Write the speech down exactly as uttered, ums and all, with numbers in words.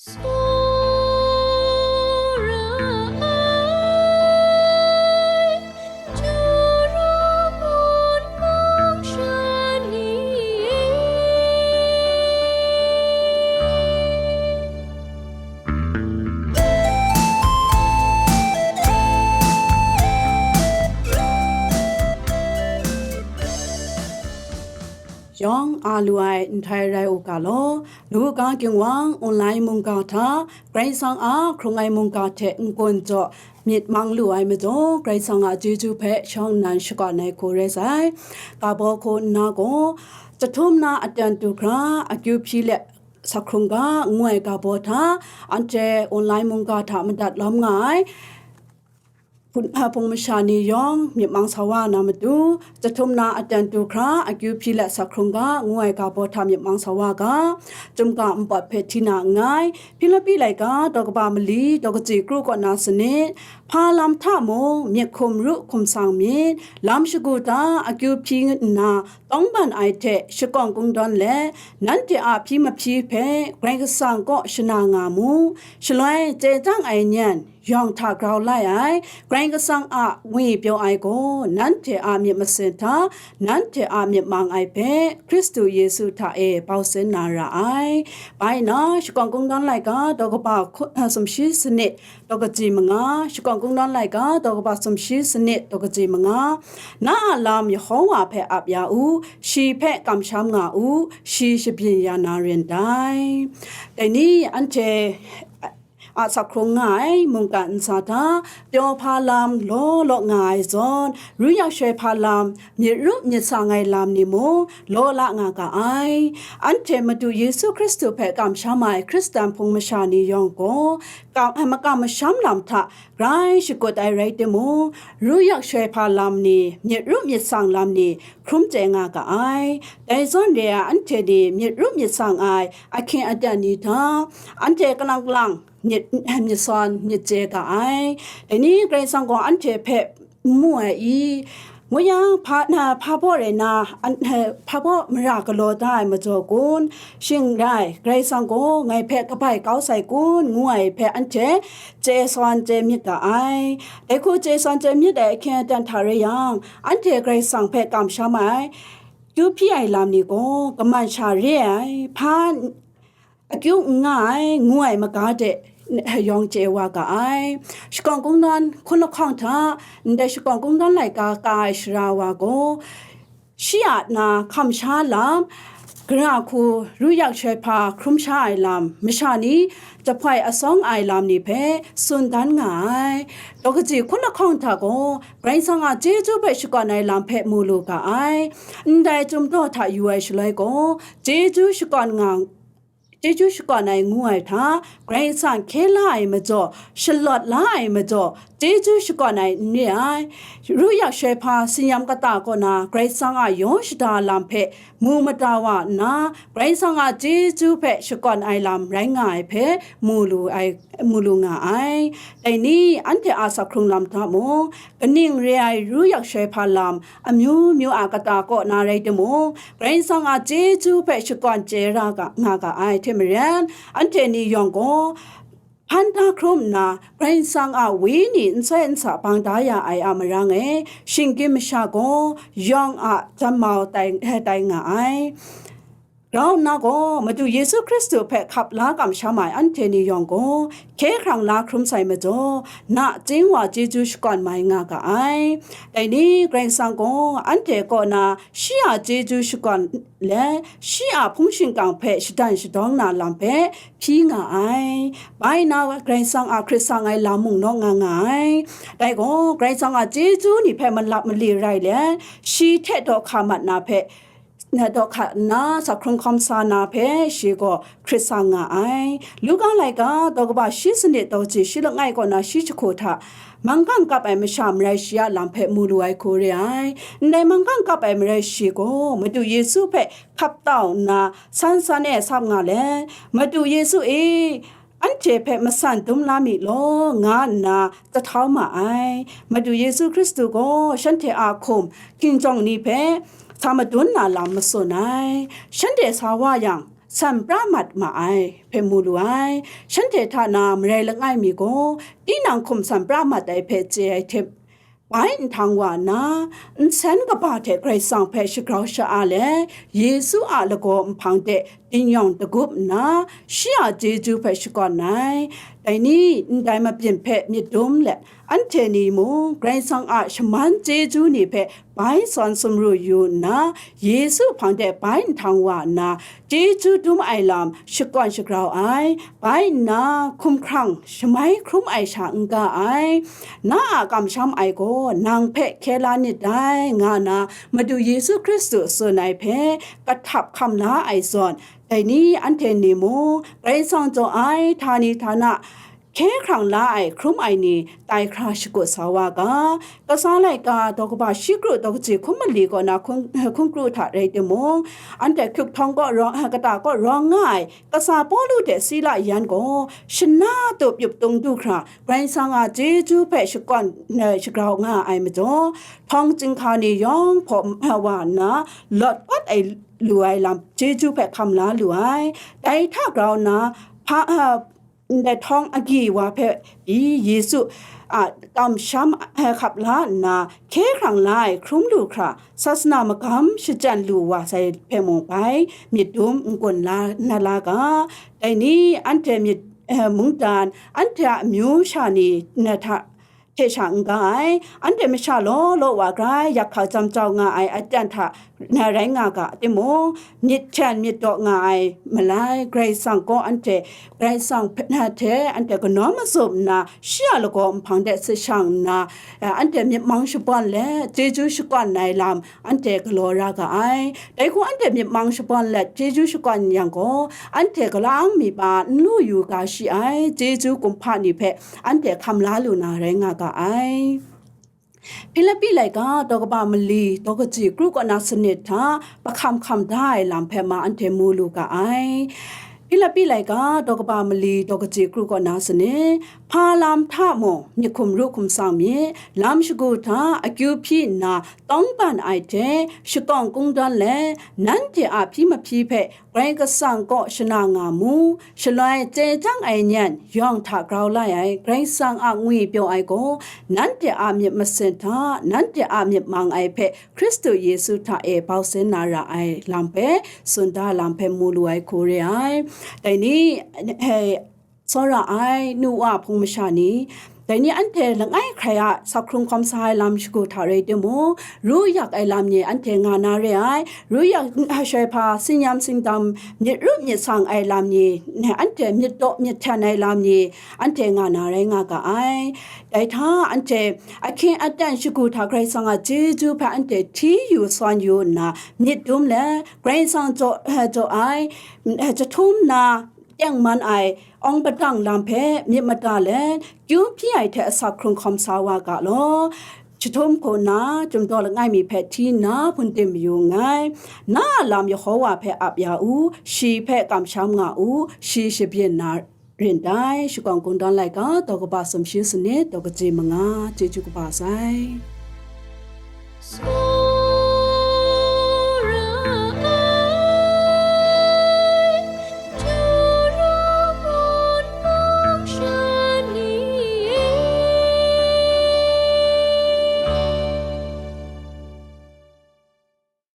Tsawra ai, Turu ngun mung sha ni e. Yawng a lu ai nhtoi rai u ga law, Luka Ginwang online mungga hta Karai Kasang a hkrung ai mungga hte n-gun jaw myit mang lu ai majaw, Karai Kasang a chyeju hpe shawng nnan shakawn ai hku rai sai. Ga baw hku nna gaw, chyahtum na aten du hkra, akyu hpyi let sa hkrung ga ngu ai ga baw hta, anhte online mungga hta madat lawm nga ai. Hpung, a, hpung masha ni yawng myit mang sa wa na matu, chyahtum na aten du hkra, akyu hpyi let sa hkrung ga ngu ai ga baw hta myit mang sa wa ga, chyum ga npawt hpe hti na nngai. Hpilipi laika daw kaba mali, daw katsi kru kaw na sanit, hpa lam hta mung myit hkum ru hkum sang myit, lam shagu ta akyu hpyi nna tawngban ai hte shakawn kungdawn let, nanhte a hpyi mahpyi hpe Karai Kasang kaw shana nga mu. Shaloi chye chyang ai nyan, yawng hta grau lai ai, Karai Kasang a ngwi pyaw ai gaw, nanhte a myit masin hta, nanhte a myit mang ai hpe, Hkristu Yesu hta e bau sin na ra ai. Bai na, shakawn kungdawn laika, daw kaba hku-, a, sumshi sanit, daw katsi manga, shakawn kungdawn laika, daw kaba sumshi sanit, daw katsi manga, na a lam Yehova hpe ap ya u, shi hpe kamsham nga u, shi shabyin ya na rin dai. Dai ni anhte a sa hkrung nga ai mungkan ntsa hta, pyaw hpa lam law law nga ai zawn, ru yak shaloi hpa lam, myit ru myit sang ai lam ni mung law la nga ga ai. Anhte Madu Yesu Hkristu hpe kamsham ai Hkristan hpung masha ni yawng gaw, ka-, makam masham lam hta grai shakut ai rai timung, ru yak shaloi hpa lam ni, myit ru myit sang lam ni hkrum chye nga ga ai. Dai zawn re ai anhte ni myit ru myit sang ai ahkying aten ni hta, anhte kalang kalang myit, myit sawn myit chye ga ai. Dai ni Karai Kasang gaw anhte hpe n mu ai i? Ngu yang, hpa, na, hpa baw rai na, an, hpa baw mara galaw da ai majaw kun? Shing rai, Karai Kasang gaw ngai hpe kabai kau sai kun? Ngu ai hpe anhte chye sawn chye myit ga ai. Dai hku chye sawn chye myit ai ahkying aten hta rai yang, anhte Karai Kasang hpe kamsham ai, kyu hpyi ai lam ni gaw kaman sha re ai, hpa akyu n nga ai, ngu ai maga de yawng chye wa ga ai. Shakawn kungdawn hkun lahkawng hta, ndai shakawn kungdawn laika ka ai sara wa gaw, shi a na hkam sha lam, gara hku ru yak shaloi hpa hkrum sha ai lam, masha ni jahpoi asawng ai lam ni hpe tsun dan nga ai. Daw katsi hkun lahkawng hta gaw, Karai Kasang a chyeju hpe shakawn ai lam hpe mu lu ga ai. Ndai chyum daw hta yu ai shaloi gaw, chyeju shakawn nga, chyeju shakawn ai ngu ai hta, Karai Kasang hkye la ai majaw, shalawt la ai majaw, chyeju shakawn ai n re ai. Ru yak shaloi hpa tsin-yam kata kaw na Karai Kasang a yaw shada lam hpe mu mada wa nna, Karai Kasang a chyeju hpe shakawn ai lam rai nga ai hpe mu lu ai, mu lu nga ai. Dai ni anhte a sa hkrung lam hta mung, kaning re ai ru yak shaloi hpa lam, amyu myu a kata kaw na rai timung, Karai Kasang a chyeju hpe shakawn chye ra ga, nga ga ai hte maren, anhte ni yawng gaw, hpan da hkrum nna, Karai Kasang a Wenyi nsoi nsa bang da ya ai a marang e, shinggyim masha gaw yawng a janmau tai, tai nga ai. Grau nna gaw, Madu Yesu Hkristu hpe hkap la kamsham ai anhte ni yawng gaw, hkye hkrang la hkrum sai majaw, nachying wa chyeju shakawn mai nga ga ai. Dai ni Karai Kasang gaw anhte kaw na shi a chyeju shakawn let, shi a hpung shingkang hpe shadan shadawng na lam hpe hpyi nga ai. Bai na Karai Kasang a hkrit sang ai lam mung naw nga nga ai. Dai gaw, Karai Kasang a chyeju ni hpe malap mali rai let, shi hte daw hka mat na hpe, na daw hka nna, sa hkrung hkawm sa na hpe shi gaw hkrit sang nga ai. Luka laika, daw kaba shi sanit daw ji shi langai kaw na shi jahku hta, manggang kap ai masha marai shi a lam hpe mu lu ai hku re ai. Ndai manggang kap ai marai shi gaw, Madu Yesu hpe hkap tau nna, san san e sap nga let, Madu Yesu e, anhte hpe masan dum la mi law, nga nna zahtau ma ai. Madu Yesu Hkristu gaw shanhte a hkum hkinjawng ni hpe sa madun na lam matsun ai. Shanhte sa wa yang, san pra mat ma ai hpe mu lu ai. Shanhte hta na marai langai mi gaw, tinang hkum san pra mat ai hpe chye ai hte, bai nhtang wa nna, nsen kaba hte Karai Kasang hpe shagrau sha-a let, Yesu a lagaw nhpang de din yawng dagup nna, shi a chyeju hpe shakawn ai. Dai ni, ndai mabyin hpe myit dum let, anhte ni mung Karai Kasang a shaman chyeju ni hpe bai sawn sumru yu nna, Yesu hpang de bai nhtang wa nna, chyeju dum ai lam shakawn shagrau ai, bai nna hkumhkrang shamai hkrum ai sha n ga ai. Na a kamsham ai gaw nang hpe hkye la nit dai, nga na Madu Yesu Hkristu tsun ai hpe kahtap hkam la ai zawn, dai ni anhte ni mung Karai Kasang jaw ai htani htana hkye hkrang la ai hkrum ai ni tai hkra shakut sa wa ga. Kasa laika daw kaba shi kru daw kaji hkum mali kaw na hkun, hkun kru hta rai timung, anhte hkyuk htawng kaw rawng, kata kaw rawng nga ai kasa Pawlu hte Sila yan gaw, shana tup yup tung du hkra, Karai Kasang a chyeju hpe shakawn, eh, shagrau nga ai majaw, htawng chyinghka ni yawng hpaw, eh, wa nna, lawt kawt ai lu ai lam chyeju hpe hkam la lu ai. Dai hta grau nna, hpa, eh, ndai htawng agyi wa hpe pyi Yesu a kamsham, eh, hkap la nna, hkye hkrang la ai hkrum lu hkra, sasana magam shachyen lu wa sai hpe mung bai, myit dum n-gun la na la ga. Dai ni anhte myit, eh, mungdan, anhte a amyu sha ni na hta hte sha n ga ai, anhte masha law law wa grai yak hkau jam jau nga ai aten hta na rai nga ga timung, myit hten myit daw nga ai malai, Karai Kasang gaw anhte, Karai Kasang hpe, na hte anhte kanawn mazum nna, shi a lagaw nhpang de sit shang nna, eh, anhte myit mang shabawn let chyeju shakawn ai lam, anhte galaw ra ga ai. Dai hku anhte myit mang shabawn let chyeju shakawn yang gaw, anhte galang mi pa n lu yu ga shi ai chyeju kumhpa ni hpe anhte hkam la lu na rai nga ga ai. Hpilipi laika daw kaba mali daw kaji kru kaw na sanit hta, hpa hkam hkam da ai lam hpe ma anhte mu lu ga ai. Hpilipi laika daw kaba mali daw kaji kru kaw na sanit, hpa lam hta mung myit hkum ru hkum sang myit, lam shagu hta akyu hpyi nna tawngban ai hte shakawng kungdawn let, nanhte a hpyi mahpyi hpe Karai Kasang kaw shana nga mu, shaloi chye chyang ai nyan yawng hta grau lai ai Karai Kasang a ngwi pyaw ai gaw, nanhte a myit masin hta, nanhte a myit mang ai hpe Hkristu Yesu hta e bau sin na ra ai lam hpe, tsun da lam hpe mu lu ai hku re ai. Dai ni, eh, tsawra ai nu wa hpung masha ni, dai ni anhte langai hkrai a sak hkrung hkawm sa ai lam shagu hta rai timung, ru yak ai lam ni anhte nga na re ai, ru yak, ah, shoi hpa, singnyam singdam, myit rup myit sang ai lam ni, anhte myit daw myit hten ai lam ni, anhte nga na rai nga ga ai. Dai hta anhte ahkying aten shagu hta Karai Kasang a chyeju hpe anhte hti yu sawn yu nna, myit dum let, Karai Kasang jaw, eh, jaw ai, eh, jahtum na, tengman ai awng padang lam hpe myit mada let, kyu hpyi ai hte asak hkrung hkawm sa wa ga law. Jahtum hku nna, chyum daw langai mi hpe hti nna, hpun tim mayu nngai. Na a lam Yehova hpe ap ya u, shi hpe kamsham nga u, shi shabyin na rin dai. Shakawng Kungdawn laika, daw kaba sumshi sanit, daw kaji manga, chyeju kaba sai.